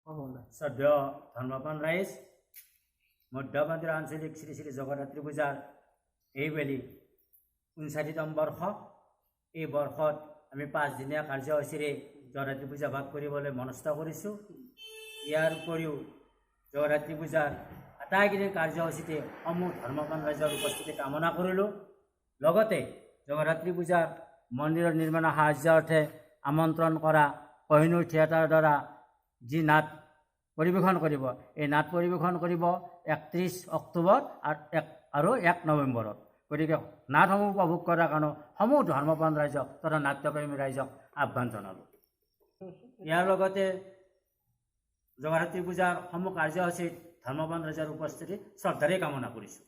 শ্ৰদ্ধেয় ধৰ্মপ্ৰাণ ৰাইজ, মধ্যপ্ৰান্তীয় আঞ্চলিক শ্ৰী শ্ৰী জগদ্ধাত্ৰী পূজাৰ এইবেলি 59তম বৰ্ষ। এই বৰ্ষত আমি 5দিনীয়া কাৰ্যসূচীৰে জগদ্ধাত্ৰী পূজা ভাগ কৰিবলৈ মনস্থ কৰিছোঁ। ইয়াৰ উপৰিও জগদ্ধাত্ৰী পূজাৰ আটাইকেইদিন কাৰ্যসূচীতে সমূহ ধৰ্মপ্ৰাণ ৰাইজৰ উপস্থিতি কামনা কৰিলোঁ। লগতে জগদ্ধাত্ৰী পূজাৰ মন্দিৰৰ নিৰ্মাণৰ সাহায্যাৰ্থে আমন্ত্ৰণ কৰা কহিনুৰ থিয়েটাৰৰ দ্বাৰা যি নাট পৰিৱেশন কৰিব, এই নাট পৰিৱেশন কৰিব 31 অক্টোবৰ আৰু 1 নৱেম্বৰত। গতিকে নাটসমূহ উপভোগ কৰাৰ কাৰণে সমূহ ধৰ্মপ্ৰাণ ৰাইজক তথা নাট্যপ্ৰেমী ৰাইজক আহ্বান জনালোঁ। ইয়াৰ লগতে জগদ্ধাত্ৰী পূজাৰ সমূহ কাৰ্যসূচীত ধৰ্মপ্ৰাণ ৰাইজৰ উপস্থিতি শ্ৰদ্ধাৰে কামনা কৰিছোঁ।